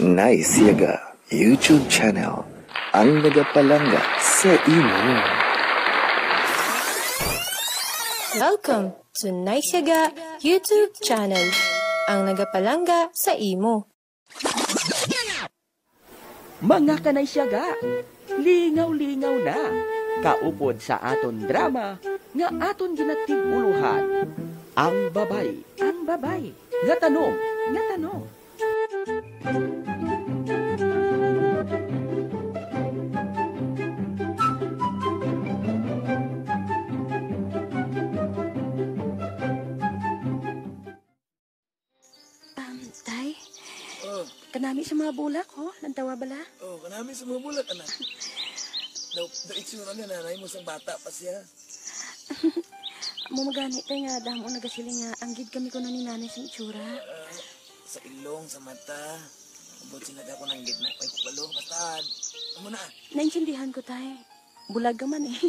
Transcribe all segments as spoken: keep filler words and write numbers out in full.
Nice Yaga YouTube channel, ang nagapalangga sa imo. Welcome to Nice Yaga YouTube channel, ang nagapalangga sa imo. Mga kanay siyaga, lingaw-lingaw na. Kaupod sa aton drama nga aton ginatig-ulohan, Ang Babay. Ang Babay. Nga Tanom. Nga Tanom. Um, tay, Oh, kanami sa mga bulak, ho? Lantawa bala? Oh, kanami sa mga bulak, anak. Daw, daw itsura nga nanay mo sang bata pa siya. Amo man gani, tay, nga damo nagasiling nga anggid kami kuno ni nanay sang itsura. Ah, sa ilong, sa mata. Ambot sila ako nanggid na. Ay, kabalo, basta, amo na. Naintindihan ko, tay. Bulag ka man, eh.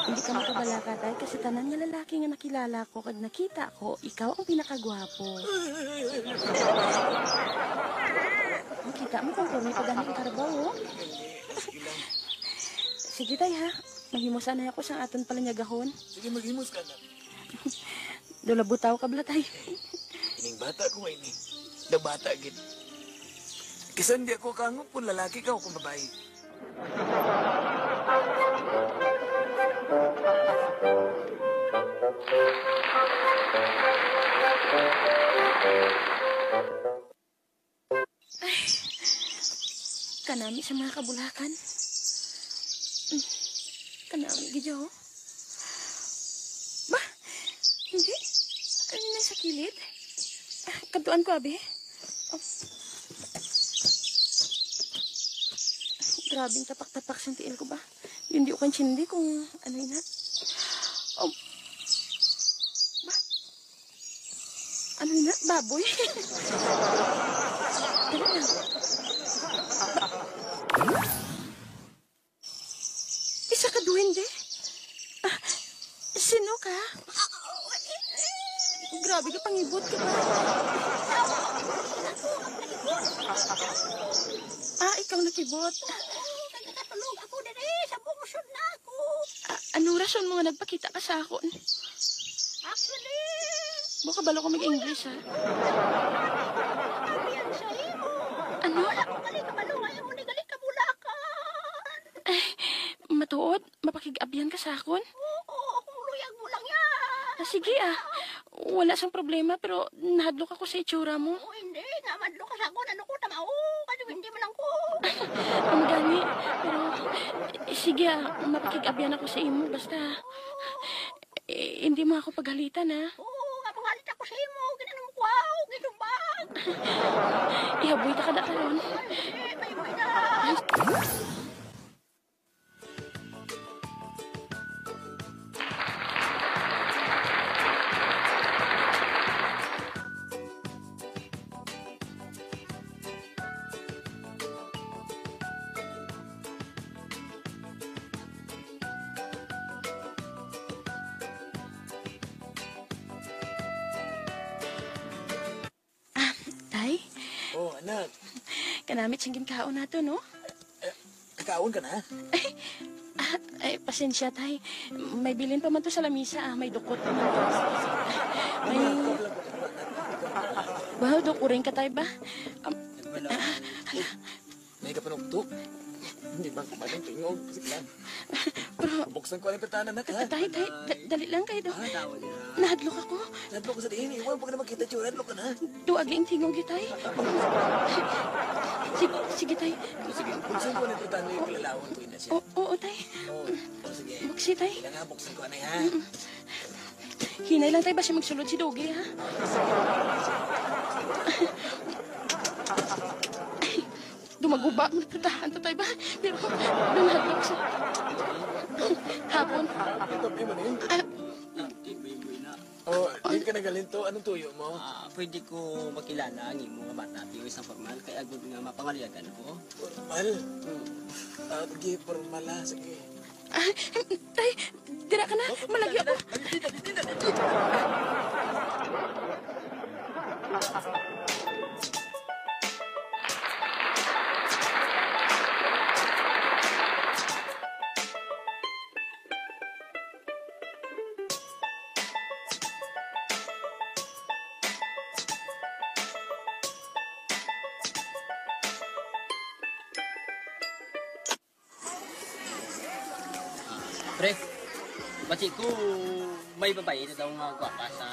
Hindi ka makabalaka, tay, kasi tanan nga lalaki nga nakilala ko kag nakita ko, ikaw ang pinakagwapo. Kita mo, konforme pa gani ang karabaw, oh. Sige, tay, ha? Maghimos anay ako sang aton palanyagahon. Sige, maghimos ka na. Daw labutaw ka bala, tay. Ining bata ko nga ini. Daw bata gid. Kisan di ako kangop kung lalaki ka o kung babae. Ay, kanami sa mga kabulakan. Mm, kanami gid, oh. Ba? Hindi? Ano na sa kilid? Ah, kadtuan ko, abi. Oh. Grabing tapak-tapak sang tiil ko ba? Hindi ko kaintindi kung ano ina. Oh. Ba? Ano na? Baboy? Dali lang. Isa ka duwende? Ah, sino ka? Grabe ka, pangibot ka ba? Ah, ikaw nakibot. Nagkatulog ako diri sa bungsod na ako. Ah, ano rason mo nga nagpakita ka sa akon? Actually, Baka balo ko mag-English, ha? Sabi yan sa imo. Ano? Wala ko gali kabalo nga imo ni gali ka bulakan. Ay, matuod, mapakig-abyan ka sa akon? Oo, kung luyag mo lang yan. Ah, sige, ah. Wala sang problema, pero nahadlok ako sa itsura mo. Oh, hindi nga madlok ka sa akon. Ano ko, tama, oh, kasi hindi man lang ko. Ang gani, pero, eh, sige, ah, mapakig-abyan ako sa imo, basta. Eh, hindi mo ako paghalitan, ha? Oo, nga panghalit ako sa imo, ginanom ko, wow, ginumbag. Ihaboy ta kada karon. Ay, may, may na. Ah, tay? Oh, anak. Kanamit siyang ginkaon nato, no? Eh, kakaon ka na? Ay, ah, ay, pasensya, tay. May bilin pa man to sa lamisa, ah. May dukot pa man to. May... Wow, dukot rin ka, tay, ba? Um, ah, hala. May kapanuktok. Hindi ba kumain tingog? Sige lang. Pero buksan ko ang pintana na ka. Tay, tay, da- dali lang kayo. Ah, tawag na. Nahadlok ako. Nahadlok ko sa diin. Iwan pag na makita yung nahadlok ka na. Tuwag yung tingog, tay. Sige, sige, tay. Sige, buksan ko ang pintana yung kilalawan ko na siya. O, oo, tay. Oh, oh, sige. Buksi, tay. Kailangan buksan ko, anay, ha? Mm-mm. Hinay lang, tay, basi magsulod si Doggy, ha? Dumaguba mo na tahan to, tay, ba? Pero, dunhadlok sa hapon. Ito, di ba, eh? Ah, Oh, di ka nagalinto. Anong tuyo mo? Ah, pwede ko makilala ang imo nga bata, tiyo, isang formal, kay agod nga mapangaluyagan ko. Formal? Hmm. Ah, sige, formal, ah. Sige. Ah, tay, dira ka na. Malagyo ako. Dali, dali, dali, dali. Pre, bati ko may babayi na daw nga gwapa sa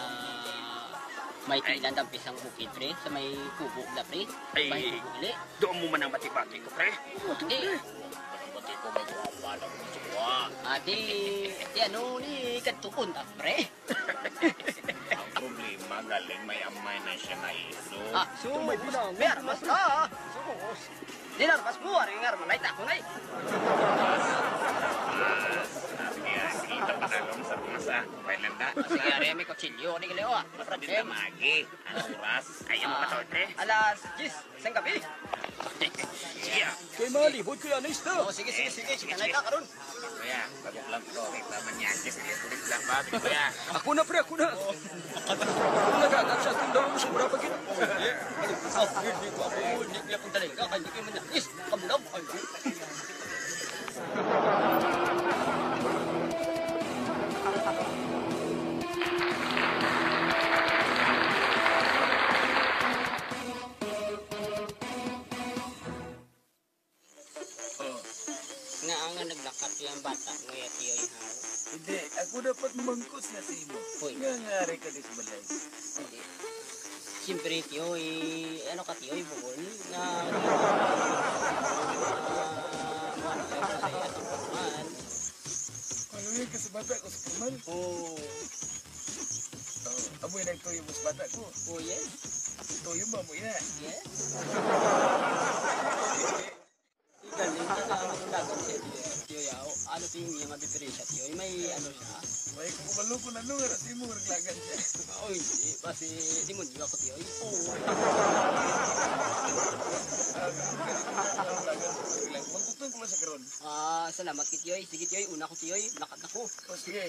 may tiilan daw pisang bukid, pre, sa may kubo na, pre. Ay, bahay kubo, uli. Doon mo man ang bati-bati ko, pre. Oo, to, pre. Bati ko may gwapa na kung suwa. Ati, ti ano ni kadtuon ta, pre? Ang problema, galing may amay na siya na iso. Ah, so, may bilang. May armas na. Sus. Di na, mas buwari nga, malay ta ako na eh. Sige, sige, ito pa talong sa pusa. Pwede na. Sige, ari, may kutsilyo. Di gali, oh. Basta din na magi. Ang oras. Ayaw mo Ah, patawag, pre. Alas diyes sang gabi. Sige, ah. Kay malibot ko yan, ista. Oh, sige, sige, sige. Sige, sige. Kanay ka, karon. Kuya, bago lang ko. Kita man yan. Sige, kulit lang ba? Kuya. Ako na, pre, ako na. Ako na, gagawin sa ating daw, sobra pa gid. Oh, hindi ko ako, hindi ko ako talaga. Hindi ko man, is, kabulab. Ay, Oh. Nga nga naglakat yung bata nga ya tiyoy haw. Hindi, ako dapat mamangkot nga sa imo. Uy. Nga ngari ka di sa balay. Hindi. Siyempre, tiyoy, ano ka, tiyoy, bugon? Nga, Maluya ka sa bata ko sa formal. Oo. Oh, amoy nagtuyo mo sa bata ko. Oh, yes. Tuyo ba mo ina? Yes. Galing ka na ang lagan siya, tiyo. Tiyo, yaw. Ano, tiyo, yung mga diferensya, tiyo? May ano siya? May kung kumalo ko na nung aras mo, naglagan siya. Oy, di, basi, demonyo ako, tiyo. Oo. Magkutong ko lang sa karon. Ah, salamat, kay tiyo. Sige, tiyo, una ko, tiyo. Lakat ako. Oh, sige.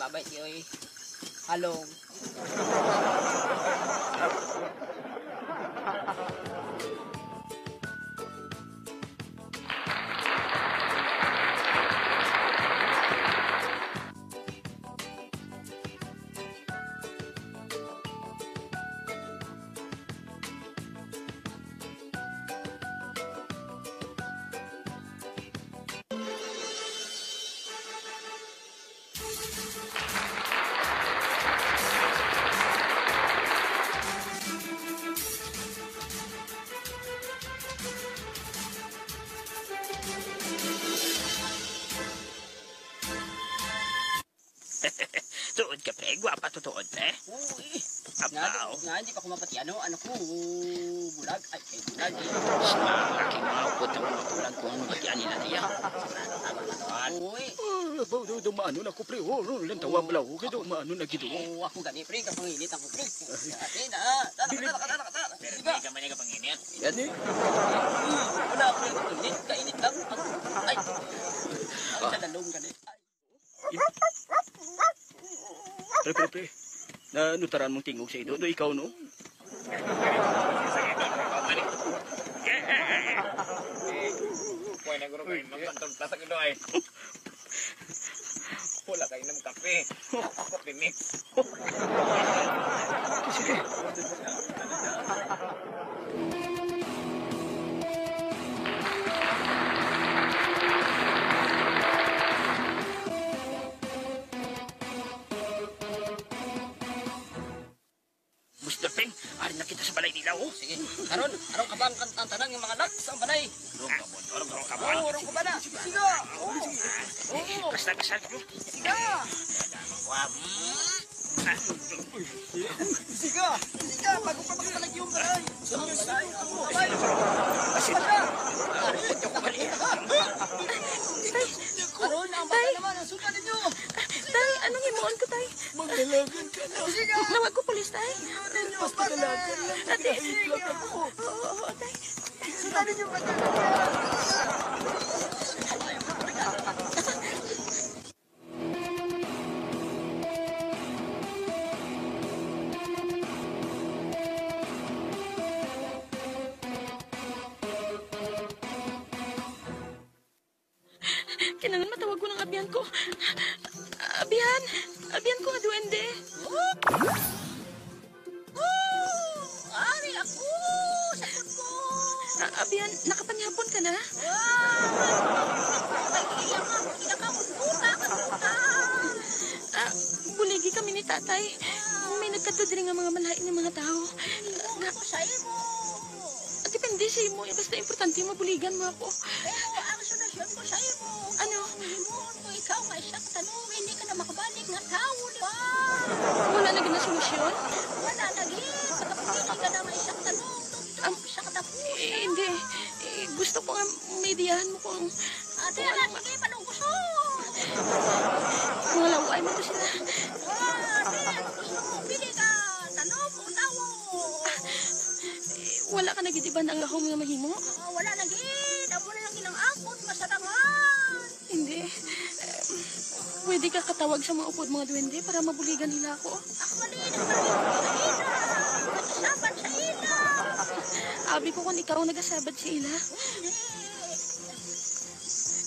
Babay, tiyo. Halong. Tuod ka, pre. Gwapa to tuod, pre. Uy. Abaw. Nga, nga, hindi pa ko mapatiano. Ano ko, bulag. Ay, ay, bulag, eh. Mga kimawpot ang mga bulag kung ano matian nila niya. Uy. Ah, ba, do, do, maano na ko, pre. Oh, oh, lang tawa, balaw. Kaya do, maano na gido. Oh, ako gani, pre. Kapanginit ako, pre. Ate na. Tara, tara, tara, tara, tara. Pero hindi ka man nagkapanginit. Gani? Hmm, wala ako nagkapanginit. Kainit lang. Ay. Ang kadalong gani. Ay. Pre, pre, pre. Na nutaran mong tingog sa ido, do ikaw, no? Kuha na guro kayo, magkontrol pa sa kuno ay. Wala kayo ng kape. Kape mix. Sige. Boss Daping, ari na kita sa balay nila, oh. Sige, karon, aron ka bang kantan tanan nga mga lak sa balay? Rong kabon, rong kabon. Oh, rong kabon na. Siga. Oh. Oh. Basta, basta. Siga. Siga. Siga. Bago pa makatalag yung balay. Sa balay, ang balay. Basta. Karon, ang bata naman, ang suka ninyo. Tay, anong himuon ko, tay? Magdalagan ka na. Nawag ko pulis, tay. Basta dalagan lang. Ate. Nagahigla ako. Oo, oo, tay. Kinahanglan matawag ko ng abyan ko. Abyan! Abyan ko nga duwende! Oh! Ari ako! Sakot ko! Ah, abyan, nakapanihapon ka na? Wow! Ay, iya ka, iya ka, puta ka, Tay, may nagkadto diri nga mga malain nga mga tawo. Nga ko sa imo. Depende sa imo, eh, basta importante mabuligan mo ako. Pero ang solusyon ko sa imo, ano? Himuon ko ikaw nga isa ka tanom, hindi ka na makabalik nga tawo, di ba? Wala na gid na solusyon? Wala na gid. Makapili ka na nga isa ka tanom. Tugtog sa katapusan. Eh, hindi. Eh, gusto ko nga may diyahan mo kung Ate, kung ala, ano ma- sige, panungkuson. Mga laway mo to sila. Ah, ate, ano gusto mo? Pili ka, tanom o tawo? Eh, wala ka na gid iban ang gahom nga mahimo? Ah, wala na gid. Amo na lang gid ang akon masarangan. Hindi. Eh, pwede ka katawag sa mga upod mga duwende para mabuligan nila ako? Ako, mali na, mali sa ila. Nag-usapan sa ila. Abi ko kung ikaw ang nagasabad sa ila. Hindi.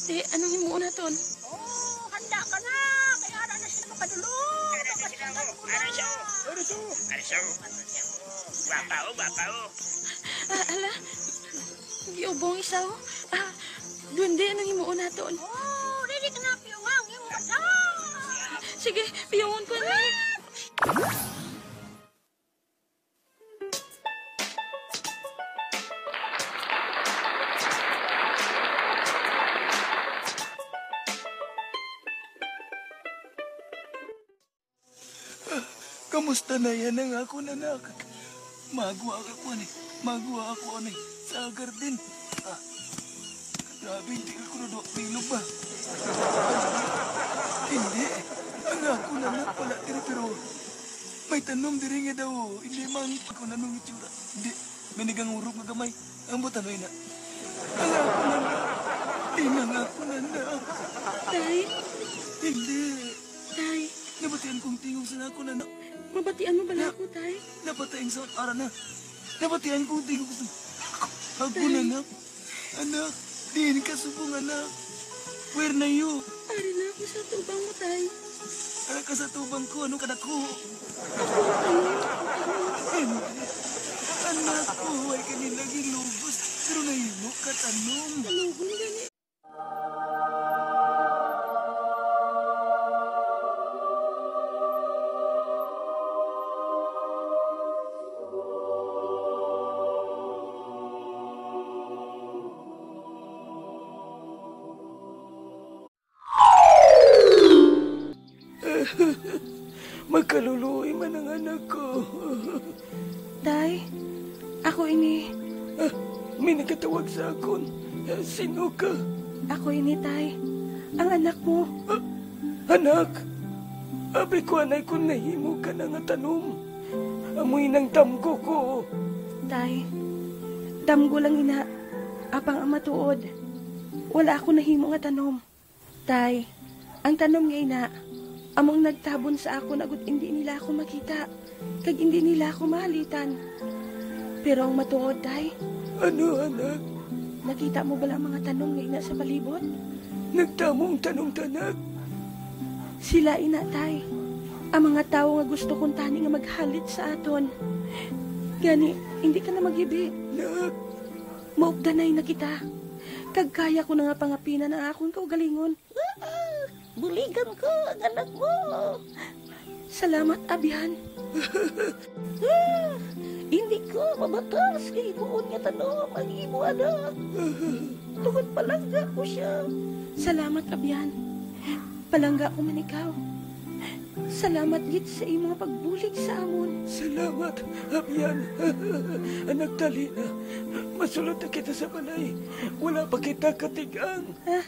Te, anong himuon naton? Oh, handa ka na. Kaya ara na sila mapadulong. Ara na sila, oh. Ara siya, oh. Ara siya, oh. Ara siya, oh. Guwapa, oh, guwapa, oh. Ah, ala. Giubong isa, oh. Ah, duwende, anong himuon naton? Oh, ready ka na, piyunga ang imo mata. Sige, piyungon ko na. Kamusta na yan ang akon anak? Magwa ako ani. Magwa ako ani sa garden. Ah, grabe, hindi ko na duwa bilog ba? Hindi. Ang akon anak wala diri, pero may tanom diri nga daw. Hindi man ko na nung itsura. Hindi. May nagangurog nga gamay. Ang butanoy na. Ang akon anak. Di na nga akon anak. Tay? Hindi. Tay. Nabatian kong tingog sa akon anak. Mabatian mo bala ako, tay? Napatay ang sound. Ara na. Nabatian kong tingog sa akon anak. Anak, diin ka subong, anak? Where na you? Ari na ako sa tubang mo, tay. Ara ka sa tubang ko, ano ka na ko? Ako ang tanom. Hindi. Anak ko, way ka nila gilugos, pero nahimo ka tanom. Tanugon gani. Makaluluoy man ang anak ko. Day, ako ini. Ah, may nagkatawag sa akon. Ah, sino ka? Ako ini, tay. Ang anak mo. Ah, anak, abi ko anay kung nahimo ka na nga tanom. Amoy nang damgo ko. Tay, damgo lang ina. Apang ang matuod, wala ako nahimo nga tanom. Tay, ang tanom nga ina, amo ang nagtabon sa akon agud indi nila ako makita, kag indi nila ako mahalitan. Pero ang matuod, tay. Ano, anak? Nakita mo bala ang mga tanom nga ina sa palibot? Nagtamo ang tanom, anak. Sila ina, tay. Ang mga tawo nga gusto kuntani nga maghalit sa aton. Gani, indi ka na maghibi. Nak. Maupdanay na kita. Kag kaya ko na nga pangapinan ang akon kaugalingon. Ah, buligan ko ang anak mo. Salamat, abyan. Ah, hindi ko mabatas kay buon nga tanom ang imo anak. Tungod palangga ko siya. Salamat, abyan. Palangga ko man ikaw. Salamat gid sa imo nga pagbulig sa amon. Salamat, abyan. Anak, dali na. Masulod na kita sa balay. Wala pa kita katig-ang. Ah,